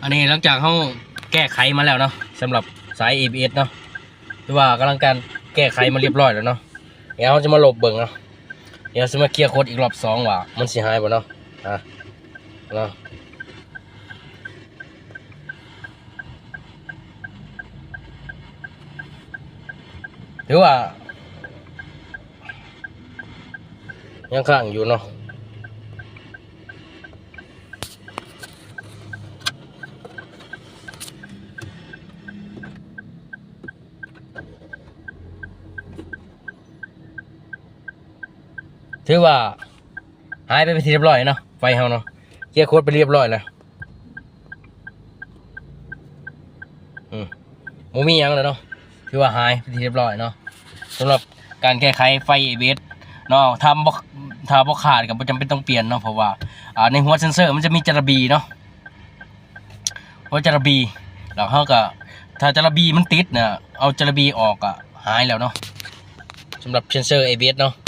ອັນນີ້ຫຼັງຈາກເຮົາແກ້ໄຂມາແລ້ວເນາະ ສຳລັບສາຍ ເອບີເອັສ ເນາະ ຄືວ່າກຳລັງການແກ້ໄຂມາຮຽບຮ້ອຍແລ້ວເນາະ. ດຽວເຮົາຈະມາລົບເບິ່ງເນາະ ດຽວຊິມາເຄຍໂຄດອີກລອບສອງວ່າມັນຊິຫາຍບໍ່ເນາະ. ອາ ເນາະ ຖືວ່າຍັງຄ້າງຢູ່ເນາະ. ຖືວ່າຫາຍໄປເປັນທີ່ຮຽບຮ້ອຍເນາະ ໄຟເຮົາເນາະ ເຄຍໂຄດໄປຮຽບຮ້ອຍແລ້ວ. ອືມ ບໍ່ມີຫຍັງແລ້ວເນາະ ຖືວ່າຫາຍເປັນທີ່ຮຽບຮ້ອຍເນາະ ສຳລັບການແກ້ໄຂໄຟ ເອບີເອັສ ເນາະ. ຖ້າບໍ່ ຖ້າບໍ່ຂາດກໍບໍ່ຈຳເປັນຕ້ອງປ່ຽນເນາະ ເພາະວ່າ ອ່າ ໃນຫົວເຊັນເຊີມັນຈະມີຈາລະບີເນາະ ຫົວຈາລະບີ ແລ້ວເຮົາກໍ ຖ້າຈາລະບີມັນຕິດນະ ເອົາຈາລະບີອອກກໍຫາຍແລ້ວເນາະ ສຳລັບເຊັນເຊີ ເອບີເອັສ ເນາະ.